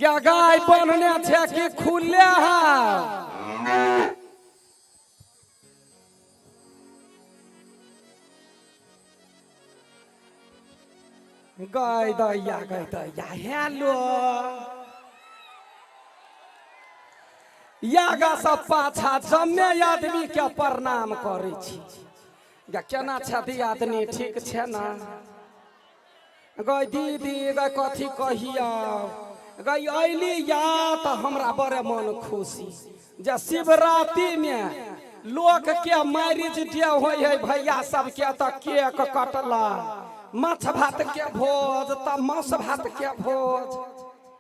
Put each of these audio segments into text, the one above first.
गे गाय बन्हने छै कि खुले है? गाय दैया, गाय दैया। हेलो, यागा सब पाछा जम्मे आदमी के प्रणाम करै छी। गे केना छै दियादनी, ठीक छै ना? गै दीदी, गै कथी कहियौ गै, अयली या तऽ हमरा बड़े मन खुशी जे शिवरात्रिमे लोकके मैरिज डे होइ है भैया सबके, तऽ केक कटला, माछ भात के भोज, तऽ मांस भात के भोज,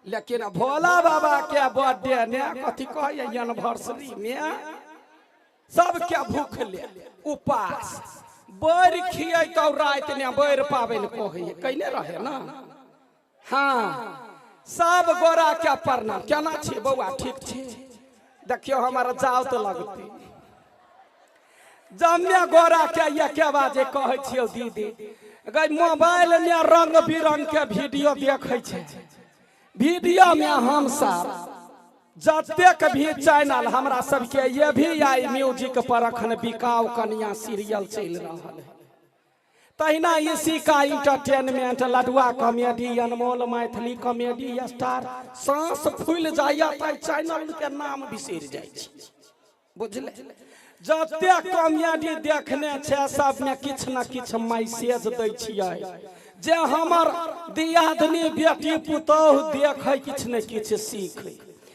लेकिन भोला बाबा के बर्थडे ने कथी कहैया एनिवर्सरी मे सबके भूखले उपास, बैर खियतौ राति ने बैर पाबनि कहै कैने रहे ना। हाँ, सब गोरा के प्रणाम। केना छी बौआ, ठीक छी? देखियौ हमर जाउ तऽ लगती जम्मे गोरा के एके बाजे कहै छियौ दीदी गै, मोबाइल मे रंग बिरंग के वीडियो देखै छै। वीडियो मे हम सब जतेक भी चैनल हमरा सबके ये भी आई म्यूजिक पर अखन बिकाउ कनिया सीरियल चलि रहल है, तहिना Ishika entertainment, Ladua comedy, Anmol Maithili comedy star, सांस फूलि जाइए तऽ चैनल के नाम बिसरि जाइ छी, बुझले? जतेक कॉमेडी देखने छै सबमे किछु ने किछु मैसेज दै छियै जे हमर दियादनी बेटी पुतोहु देखै, किछु ने किछु सीखै।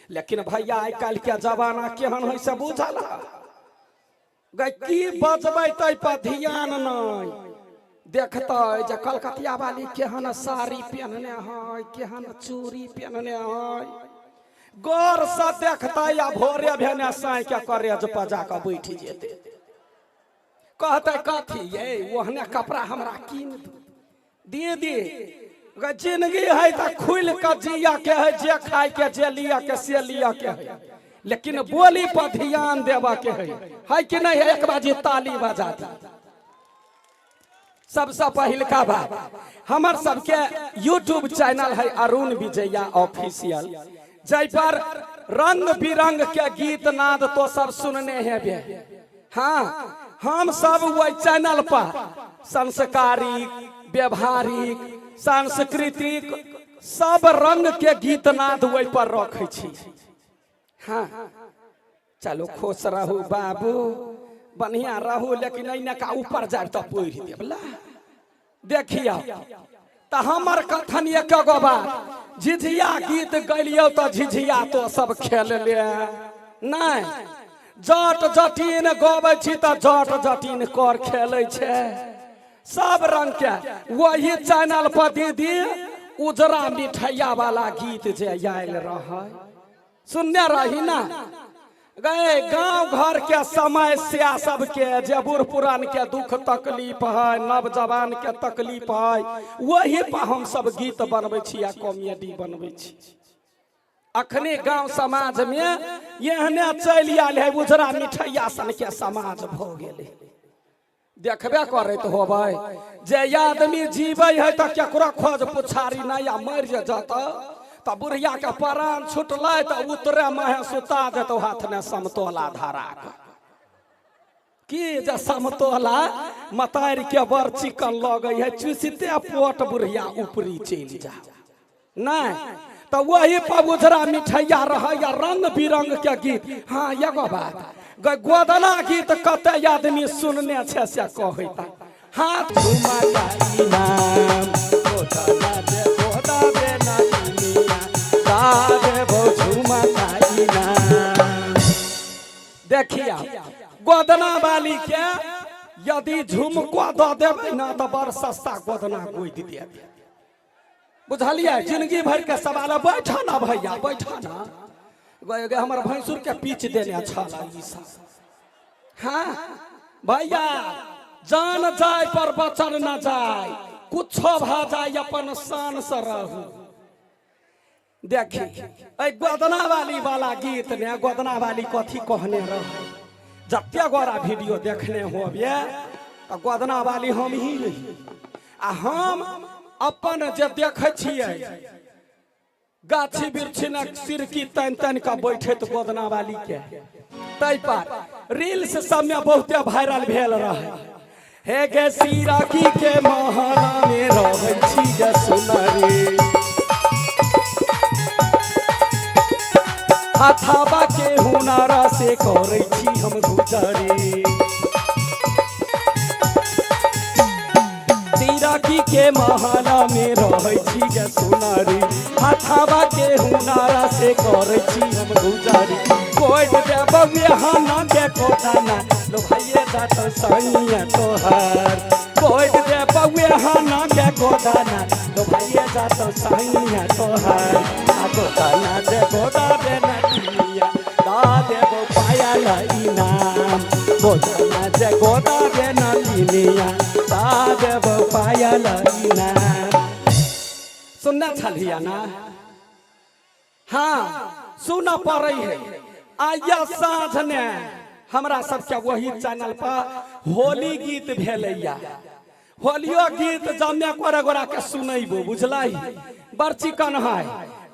लेकिन भैया, आइ काल्हि के जमाना केहन होइ से बुझल है? गै की बजबै ताहि पर ध्यान नहि देखतै जे कलकतिया वाली केहन साड़ी पहनने है, केहन चूड़ी पहनने है। गौर से देखतै आ भोरे भेने साँइ के करेज पर जाकऽ बैठ जेतै, कहतै कथी ये ओहने कपड़ा हमरा कीन दू। दीदी ग, जिंदगी है तऽ खुलि कऽ जिया के है, जे खाय के जे लिया के से लिया के है, लेकिन बोली पर ध्यान देबऽ के है, है कि नहीं है? एक बाजी ताली बजा दी। सबसे पहिलका बात, हमर सबके यूट्यूब चैनल है अरुण विजया ऑफिशियल, जाहि पर रंग बिरंग के गीत नाद तो सब सुनने हेबे। हाँ, हम सब वही चैनल पर संस्कारिक, व्यवहारिक, सांस्कृतिक सब रंग के गीत नाद ओहि पर रखै छी। हाँ, चलो खुश रहू बाबू, बढ़िया रहू, लेकिन एने का ऊपर जाए तऽ पढ़ि देब। ला देखियौ तऽ हमर कथन एक गो बात, झिझिया गीत गलियौ तऽ झिझिया तो सब खेल ले नहि, जट जटिन गबै छी तऽ जट जटिन कर खेलै छै सब रंग के। वही चैनल पर दीदी उजरा मिठैया वाला गीत जे आयल रहै, सुनने रही ना? गए गांव घर के समस्या सबके, जे बूढ़ पुरान के दुख तकलीफ है, नवजवान के तकलीफ है, वही पर हम सब गीत बनबै छी आ कॉमेडी बनबै छी। अखने गांव समाज में एहने चलि आयल है, उजरा मिठैया सन के समाज भऽ गेलै। देखबे करैत होबै जे आदमी जीबै है तऽ केकरो खोज पुछारी नहि, आ मरि जे जतऽ तऽ बुढ़िया के प्राण छुटलै तऽ उतरे महे सुता देतौ हाथ में समतोला धरा कऽ। की जे समतोला मतारि के बड़ चिकन लगै है, चुसिते पोट बुढ़िया ऊपरी चलि जा नहि तऽ वही पर उजरा मिठैया रहै या रंग बिरंग के गीत। हाँ, एगो बात गै, गोदना गीत कते आदमी सुनने छै से कहै ता हाथ घुमा इनाम गोदना दे गोदा दे ना दुनिया दा देबो झुमा इनाम। देखिया, गोदना वाली के यदि झुमको दऽ देबै ना तऽ बड़ सस्ता गोदना गोदि देत, बुझलियै? जिंदगी भर के सवाल है। बैठा ना भैया, बैठा ना। गए गए हमर भैंसुर के पीच देने छल ई सब। हाँ भैया, जान जाय पर बचन न जाय, कुछो भऽ जाय अपन शान से रहू। देखी, एहि गोदना वाली वाला गीत ने गोदना वाली कथी कहने रहे, जते गोरा वीडियो देखने होबे तऽ गोदना वाली हम ही रही। आ हम अपन जे देखै छियै गाछी वृक्षी ने सिरकी तानि तानि कऽ बैठैत गोदना वाली के ताहि पर रील्स सबमे बहुते वायरल भेल रहे। हे गे सिरकी के महला में रहै छी गे सुनरी, हथाबा के हुनर से करै छी हम गुजरी। तिरकी के महला में रहै छी गे सुनरी, हथाबा के हुनर से करै छी हम गुजरी। कोइ देब बिहाना के कोटाना लो भैये जात सैया तोहार। कोइ देब बिहाना के कोटाना लो भैये जात सैया तोहार। आ गोदाना दे गोदा दे नटिया दा देबो पाया इनाम। गोदाना दे गोदा दे नटिया दा देबो पाया इनाम। सुनने छलिया ना? हाँ, सुनऽ पड़ै है। आइया साँझ ने हमरा सबके वही चैनल पर होली गीत भेलैया। होलियो गीत जमे गोरे गोरा के सुनैबो, बुझलै? बड़ चिकन है।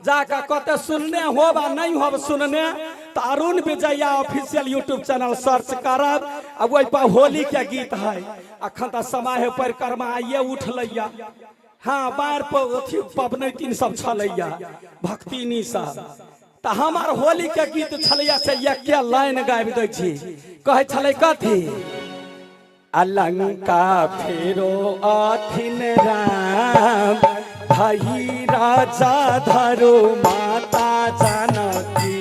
जाके कते सुनने होब आ नहि होब सुनने, तऽ Arun Vijaya official YouTube channel search करब आ ओहि पर होली के गीत है। अखन तऽ समय है, परिक्रमा आइए उठलैया। हाँ, बाढ़ पर अथी पबनैतिन सब छलैया, भक्तिनी सब। तऽ हमर होली के गीत छलैया से एके लाइन गाबि दै छी। कहै छलै कथी? अलंका फेरो अथिन राम भई राजा धरो माता जानकी।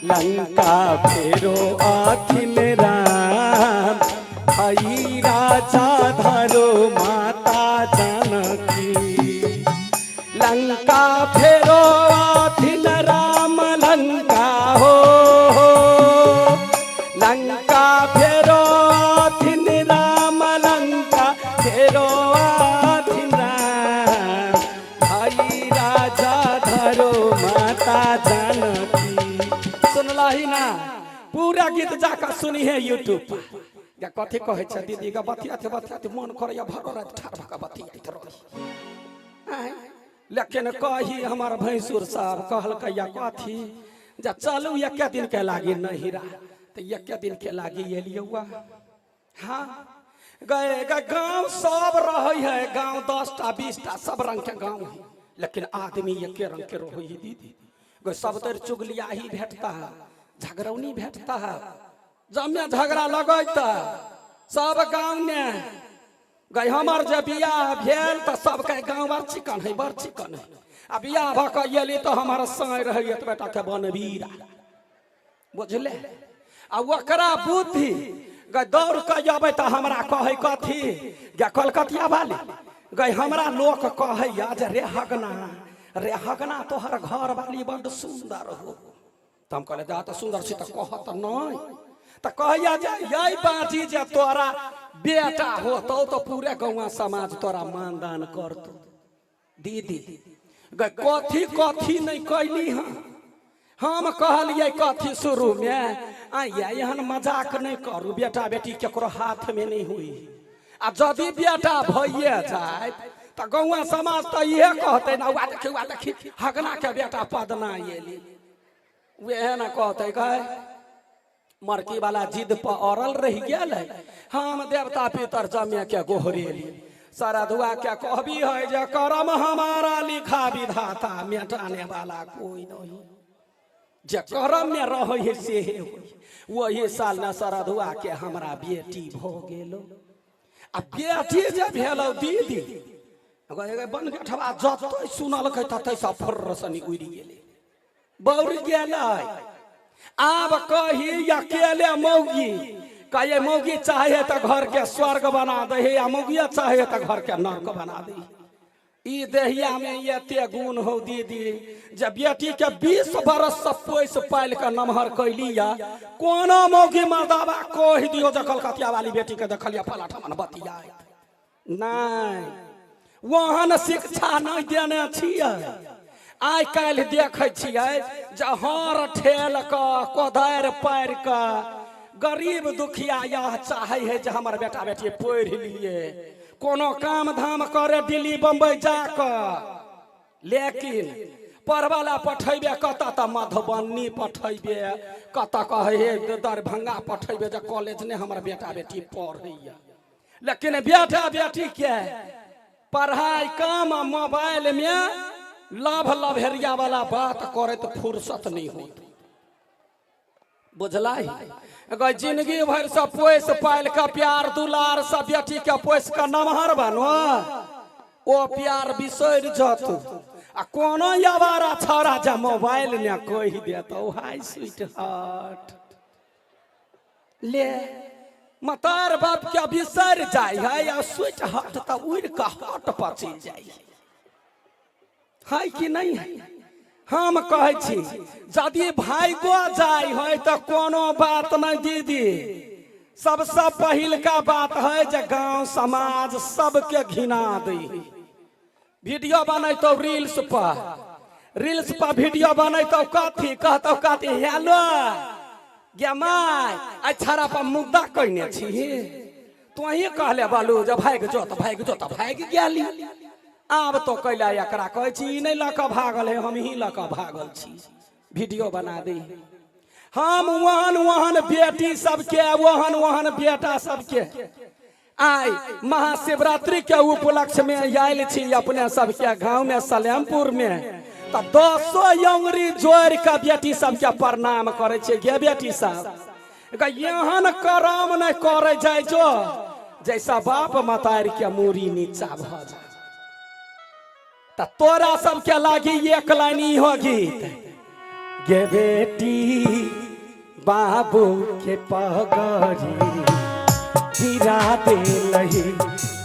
लंका फेरो अथिन राम भई राजा धरो माता जानकी। लंका फेरो अथिन राम लंका हो, लंका फेरो अथिन राम, लंका फेरो अथिन राम भाई राजा धरो माता जानकी। सुनलही ना? पूरा गीत जाकर सुनी है यूट्यूब पर। या कथी कहै छै दीदी के? बतियाते बतियाते मन करैया भरो राति ठाढ़ भऽ कऽ बतियाइत रही। आँय, लेकिन कही हमर भैंसुर साहब कहलकै या कथी जे चलू एके दिन के लागी नहिरा, तऽ एके दिन के लागी एलियौ। हाँ गए गए गांव सब रहे है, गांव 10टा 20टा सब रंग के गांव है, लेकिन आदमी एके रंग के रहे है दीदी। गए सब तर चुगलिया ही भेटता है, झगड़ौनी भेटता है, जमे झगड़ा लगैता सब गांव में। गए हमर जे बियाह भेल तऽ सबके गाँव बड़ चिकन है, बड़ चिकन है। आ बियाह भऽ कऽ एली तऽ हमर साँय रहै एतबे टाके बनबीरा, बुझले? आ ओकरा बुद्धि गए दौड़ कऽ अबै तऽ हमरा कहै कथी गे कलकतिया वाली, गए हमरा लोक कहैया जे रे हगना, रे हगना, तोहर घर वाली बड्ड सुन्दर हो। तऽ हम कहलियै जा तऽ सुन्दर छी तऽ कहत नहि। तऽ कहैया जे यै बाजी, जे तोरा बेटा होतौ तऽ पूरे गौआ समाज तोरा मानदान करतौ। दीदी गै, कथी कथी नहि कैली हँ। हम कहलियै कथी शुरूमे आइया, एहन मजाक नहि करू, बेटा बेटी केकरो हाथमे नहि हुई। आ यदि बेटा भइए जाय तऽ गौआ समाज तऽ इहे कहतै ने, उआ देखी, उआ देखी, हगना के बेटा पदना एली। वएह ने कहतै। गए मरकी वाला जिद पर अड़ल रहि गेल है। हम देवता पितर जमे के गोहरेली सरधुआ के कहबी है जे कर्म हमारा लिखा विधाता, मिटाने वाला कोई नहीं। जे कर्म में रहे है से होई। वही साल ने सरधुआ के हमरा बेटी भ गेलो। आ बेटी जे भेलो दीदी, बनगठवा जतै सुनलकै ततै सब फर्र सनी उड़ि गेलै, बौर गेलै। आब कही अकेले मौगी कहिए, मौगी चाहे तऽ घर के स्वर्ग बना दे है, आ मौगिया चाहे तऽ घर के नर्क बना दे। ई देहिया में एते गुण हो दीदी जे बेटी के 20 बरस से पोसि पालि के नमहर कैली या कोनो मौगी मर्दाबा कहि दियो जे कलकतिया वाली बेटी के देखलिया फला ठमन बतियाइत नहि, ओहन शिक्षा नहि देने छियै। आइ काल्हि देखै छियै जे हर ठेल कऽ कोदारि पारि कऽ गरीब दुखिया यह चाहै है जे हमर बेटा बेटी पढ़ि लिए, कोनो काम धाम करे दिल्ली बम्बई जा कऽ। लेकिन पढ़बा ला पठेबे कतऽ तऽ मधुबनी पठेबे, कतऽ कहै हे दरभंगा पठेबे, जे कॉलेज नहि हमर बेटा बेटी पढ़ैया। लेकिन बेटा बेटी के पढ़ाई कम आ मोबाइल में लभ लभेरिया वाला बात करैत फुर्सत नहीं होत। बुझलाई? अगर जिंदगी भर से पोस पाल के प्यार दुलार से बेटी के पोस के नमहर बनो, ओ प्यार बिसरि जत आ कोनो आवारा छौड़ा जे मोबाइल ने कहि देत हाय स्वीट हार्ट, ले मतार बाप के बिसरि जाइ है आ स्वीट हार्ट तऽ उड़ि कऽ हट पर चलि जाइ है। है कि नहीं है? हम कहै छी यदि भाइगो जाइ है तऽ कोनो बात नहि दीदी। सबसँ पहिलका बात है जे गांव समाज सबके घिना दै है। वीडियो बनैतौ रील्स पर, रील्स पर वीडियो बनैतौ, कथी कहतौ? कथी हेलो गे माय, आइ छड़ा पर मुद्दा कयने छी, तोही कहले बालू जे भागि जो तऽ भागि जो, तऽ भागि गेली। आब तो कैला एकरा कहै छी, ई नहि लऽ कऽ भागल है, हमही लऽ कऽ भागल छी। वीडियो बना दी। हम ओहन ओहन बेटी सबके, ओहन ओहन बेटा सबके आइ महाशिवरात्रि के उपलक्ष्य में आयल छी अपने सबके गाँव में सलेमपुर में, तऽ 10 अंगुरी जोड़ि कऽ बेटी सबके प्रणाम करै छियै। गे बेटी सब, एहन करम नहि करै जाइ जो जैसा बाप मतारि के मूड़ी नीचा भऽ जाय। तऽ तोरा सबके लागी एक लाइन इहो गीत, गे बेटी बाबू के पगड़ी गिरा देलही,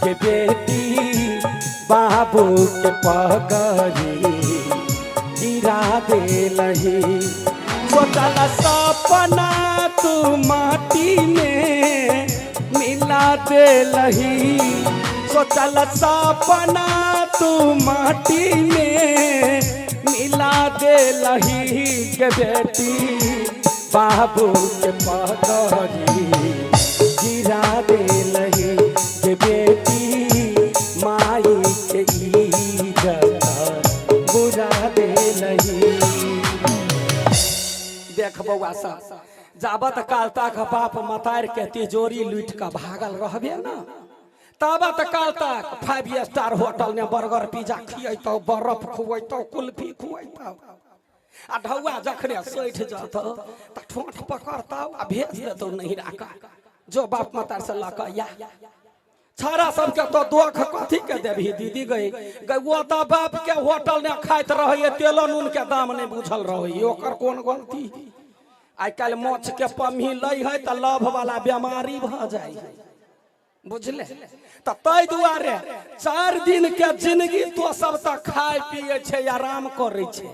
गे बेटी बाबू के पगड़ी गिरा देलही, सोचल सपना तू माटी में मिला देलही, सोचल सपना तू माटी में मिला देलही, के बेटी बाबू के पगड़ी गिरा देलही, के बेटी माई के इज्जत बुरा देलही। देख बौआ सब, जाबत काल तक बाप मतार के तिजोरी लूटि कऽ भागल रहबे ने, ताबत काल तक 5 स्टार होटल में बर्गर पिज्जा खियैतौ, बर्फ खुअैतौ, कुल्फी खुअैतौ, आ ढौआ जखने सठि जतौ तऽ ठोंठ पकड़तौ आ भेज देतौ नहिरा कऽ, जो बाप मतार से लऽ कऽ या। छाड़ा सबके तो दोख कथी के देबही दीदी? गई गई वो तऽ बाप के होटल ने खाइत रहैए, तेलो नून के दाम नहि बुझल रहैए, ओकर कोन गलती? आइ काल्हि माछ के पम्ही लै है तऽ लभ वाला बेमारी भऽ जाइ है, बुझले? तऽ ताहि दुआरे 4 दिन के जिंदगी तो सब तऽ खाय पिए छै, आराम करै छै,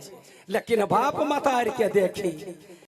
लेकिन बाप मतार के देखी।